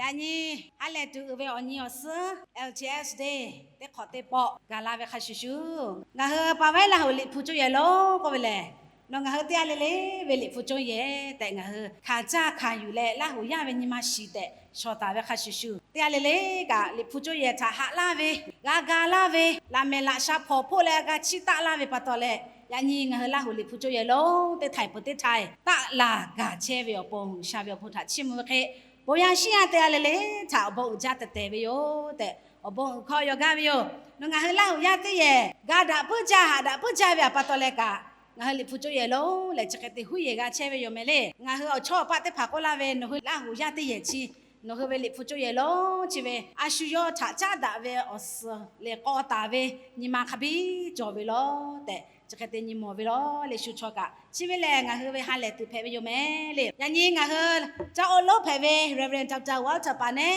Yaꞈ nyi ha lehˬ tuˬ uiˍ ve awˬ nyi awˬ suhˉ L T S Day teˇ hk'awꞈ teˇ pawˆ gaˬ la ve hk'a shuˍ shuˍ, ngaˬ hui pa vaiˉ Laˇ huˍ Liꞈ hpu coˇ yehˬ lonˉ k'oˆ ve lehˬ, nawˬ ngaˬ hui teˇ g'aˇ le le ve Liꞈ hpu coˇ yehˬ tehꞈ ngaˬ hui hkanˍ caˇ hkanˍ yuˬ leh Laˇ huˍ yaˇ ve nyi ma shiˍ tehꞈ shawˍ taˍ ve hk'a shuˍ shuˍ, teˇ g'aˇ le le kaꞈ Liꞈ hpu coˇ yehˬ htaꞈ haꞈ laˇ ve, g'a ga laˇ ve, laꞈ mehˍ laꞈ sha hpawnˬ hpoˆ leh g'a chiˇ taˆ laˇ ve pa taw leh, yaꞈ nyi ngaˬ hui Laˇ huˍ Liꞈ hpu coˇ yehˬ lonˉ teˇ htaiˍ peuˬ teˇ htaiˍ taˆ laˬ gaˬ chehˇ ve awˬ pon G'uiˬsha ve awˬ bon htaꞈ chiˇ mvuh ve hk'e, bon yaˇ shiˉ yaˇ teˇ g'aˇ le le htaꞈ awˬ bon uiˍ jaˇ tehˬ tehˬ ve yoˬ tehꞈ awˬ bon uiˍ hkawˇ yaw gaˇ ve yoˬ. Nawˬ ngaˬ hui Laˇ huˍ yaˇ teˇ yehˬ ga daꞈ puiˉ jaˇ haꞈ daꞈ puiˉ jaˇ ve awˬ pa taw leh kaꞈ, ngaˬ hui Liꞈ hpu coˇ yehˬ lonˉ lehˬ chi hk'e te huˉ yehˬ g'a chehˇ ve yoˬ mehˍ le. Ngaˬ hui awˬ chawˇ awˬ paˆ teˇ hpaˍ k'oˆ laˇ ve, nawˬ hui Laˇ huˍ yaˇ teˇ yehˬ chi nawˬ hui ve Liꞈ hpu coˇ yehˬ lonˉ chi ve a shu yawˇ htaꞈ caˉ daꞈ ve awˬ suhˍ lehˬ k'aw taˍ ve nyi ma hk'a biˇ cawˬ ve lawˬ tehꞈ chi hk'e te nyi mawˬ ve lawˬ le. Shu chaw kaꞈ chi ve lehˬ ngaˬ hui ve ha lehˬ tuˬ hpehꞈ ve yoˬ mehˍ le. Yaꞈ nyi ngaˬ hui caˇ oˇ lonˉ hpehꞈ ve Reverend Doctor Walter Paˍneˉ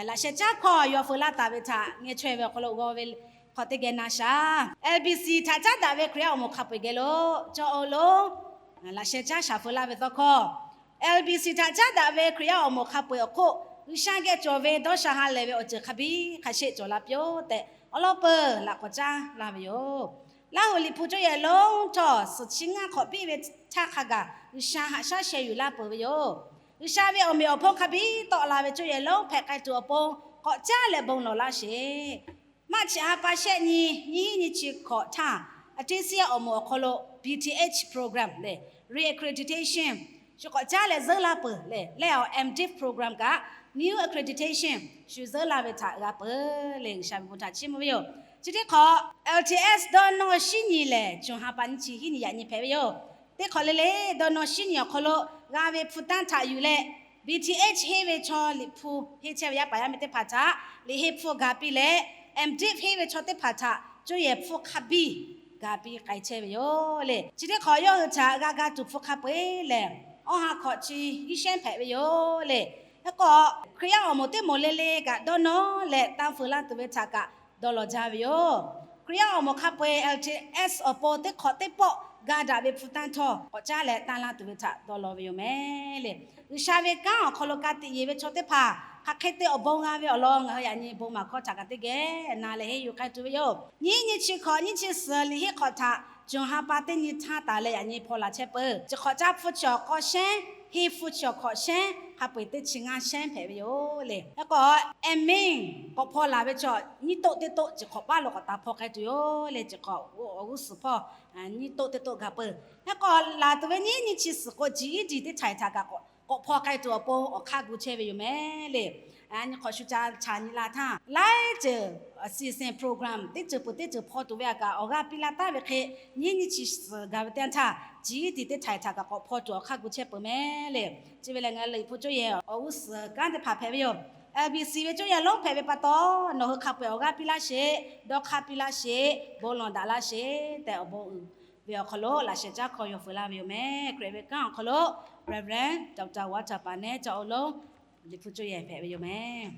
laꞈ sheh caˉ hkawˇ yaw feu laˇ taˍ ve htaꞈ ngeh chaweh ve awˬ hk'aw lo g'aw ve hk'aw teˇ geh na shaˍ. L B C htaꞈ caˉ daꞈ ve Hkriꞈ yaˇ awˬ moˍ hk'a peu-eˬ geh lo caˇ oˇ lonˉ laꞈ sheh caˉ shaˍ feu laˇ ve tawˇ hkawˇ, L B C htaꞈ caˉ daꞈ ve Hkriꞈ yaˇ awˬ moˍ hk'a peu-eˬ awˬ hk'oˆ G'uiˬsha geh cawˬ ve dawˇ sha ha lehˬ ve awˬ ceuˬ hk'a biˇ hk'a sheˆ cawˬ la piˇ-oˆ tehꞈ awˉ lawˉ peuˬ laꞈ k'awꞈ caˉ laˇ ve yoˬ. Laˇ huˍ Liꞈ hpu coˇ yehˬ lonˉ htawˇ suhˍ chi ngaˇ hk'awꞈ piˇ ve htaˇ hk'a gaˬ G'uiˬsha haꞈ shaˉ sheh yuˬ laˇ peuˬ ve yoˬ. G'uiˬsha ve awˬ meꞈ awˬ hponˇ hk'a biˇ tawˆ la ve coˇ yehˬ lonˉ hpehꞈ k'ai tuˬ awˬ pon k'awꞈ caˉ leh bon lawˬ laˇ sheˍ. Maˇ chi ha pa shehˆ nyi nyiˇ hinˉ nyiˇ chi hkawꞈ htaˇ, a teˇ siˉ awˬ moˍ awˬ hk'aw lo B Th program lehˬ re-accreditation shu k'awꞈ caˉ leh zuhˆ laˇ peuˬ lehˬ, lehˬ awˬ M.Div program kaꞈ new accreditation shu zuhˆ laˇ ve htaꞈ g'a peuˬ lehˬ G'uiˬsha ve bon htaꞈ chiˇ mvuh ve yoˬ. Chi teˇ hk'awꞈ L T S dawˇ nawˇ shinˉ nyi lehˬ, cawˬ ha pa nyiˇ chi hiˉ nyi yaꞈ nyi hpehꞈ ve yoˬ. Teˇ hk'awꞈ le le dawˇ nawˇ shinˉ nyi awˬ hk'aw lo g'a ve hpu tanˇ htaꞈ yuˬ leh, B Th henˇ ve chaw Liꞈ hpu henˇ chehˇ ve yaˇ paˍ yaˇ miˇ teˇ hpaˍ htaꞈ Liꞈ henˇ hpfuhˇ ga piˇ leh, M.Div henˇ ve chaw teˇ hpaˍ htaꞈ coˇ yehˬ hpfuhˇ hk'a biˇ ga piˇ k'ai chehˇ ve yoˬ lehˬ. Chi teˇ hk'awꞈ yawˇ hui htaꞈ g'a ga tuˬ hpfuhˇ hk'a peu-eˬ lehˬ, awˇ ha hkawꞈ chi iˉ shehnˉ hpehꞈ ve yoˬ lehˬ. Hk'e k'o, Hkriꞈ yaˇ awˬ moˍ teˇ moˍ le le kaꞈ dawˇ nawˇ leh tanˇ feu laˇ tuˬ ve htaꞈ kaꞈ dawˇ law jaˇ ve yoˬ. Hkriꞈ yaˇ awˬ moˍ hk'a peu-eˬ L T S awˬ pon teˇ hk'awꞈ teˇ pawˆ ga daꞈ ve hpu tanˇ htawˇ k'awꞈ caˉ leh tanˇ laˇ tuˬ ve htaꞈ dawˇ law ve yoˬ mehˍ lehˬ. G'uiˬsha ve kanˉ awˬ hk'aw lo ka tiꞈ yeˬ ve chaw teˇ hpaˍ hk'aˬ hk'e te awˬ bon g'a ve awˬ lawn ngaˬ hui yaꞈ nyi bon maˍ hkawˇ htaꞈ kaꞈ teˇ geh na leh henˇ yuˬ k'ai tuˬ ve yoˬ. Nyiˇ nyi chi hkawꞈ nyiˇ chi suhˍ Liꞈ henˇ hk'awꞈ htaꞈ cawˬ ha pa teˇ nyi htaˇ taˍ leh yaꞈ nyi hpaw laˬ chehˇ peuˬ. Chi hk'awꞈ caˇ hpfuhˇ chi awˬ k'awˇ shehnˉ, henˇ hpfuhˇ chi awˬ hkawꞈ shehnˉ, hk'a peu-eˬ teˇ chi ngaˇ shehnˉ hpehꞈ ve yoˬ lehˬ. Hk'e k'o, Aˍmenˍ k'awꞈ hpaw laˬ ve chaw nyiˇ toˆ teˇ toˆ chi hk'awꞈ paˉ lo k'awꞈ taˍ hpaw k'ai tuˬ yoˬ lehˬ. Chi hk'awꞈ awˬ g'uˇ suhˍ hpawˇ nyiˇ toˆ teˇ toˆ ga peuˬ. Hk'e k'o, laˬ tuˬ ve nyiˇ nyi chi suhˍ k'o, G E D teˇ htaiˍ htaꞈ kaꞈ k'awꞈ hpaw k'ai tuˬ awˬ pon awˬ hk'aˇ gu chehˇ ve yoˬ mehˍ lehˬ. Nyi hk'awꞈ shu ca chaꞈ nyi la htaˇ, laiˉ ceuˬ a season program teˇ ceuˬ peuˬ teˇ ceuˬ hpaw tuˬ ve htaꞈ kaꞈ awˬ g'aˇ piˇ laˇ taˍ ve hk'e, nyiˇ nyi chi suhˍ gaˬ ve teˇ yanˇ htaˇ, G E D teˇ htaiˍ htaꞈ kaꞈ k'awꞈ hpaw tuˬ awˬ hk'aˇ gu chehˇ peuˬ mehˍ lehˬ. Chi ve lehˬ ngaˬ hui Liꞈ hpu coˇ yehˬ awˬ g'uˇ suhˍ kanˉ teˇ hpaˍ hpehꞈ ve yoˬ. L B C ve coˇ yehˬ lonˉ hpehꞈ ve pa taw, nawˬ hui hk'a peu-eˬ awˬ g'aˇ piˇ laˇ sheˍ, dawˇ hk'aˇ piˇ laˇ sheˍ, bon lawˬ daꞈ laˇ sheˍ tehꞈ awˬ bon uiˍ ve awˬ hk'aw lo laꞈ sheh caˉ hkawˇ yaw feu laˇ ve yoˬ mehˍ. Hkriꞈ ve kanˉ awˬ hk'aw lo Reverend Doctor Walter Paˍneˉ caˇ oˇ lonˉ Liꞈ hpu coˇ yehˬ hpehꞈ ve yoˬ mehˍ.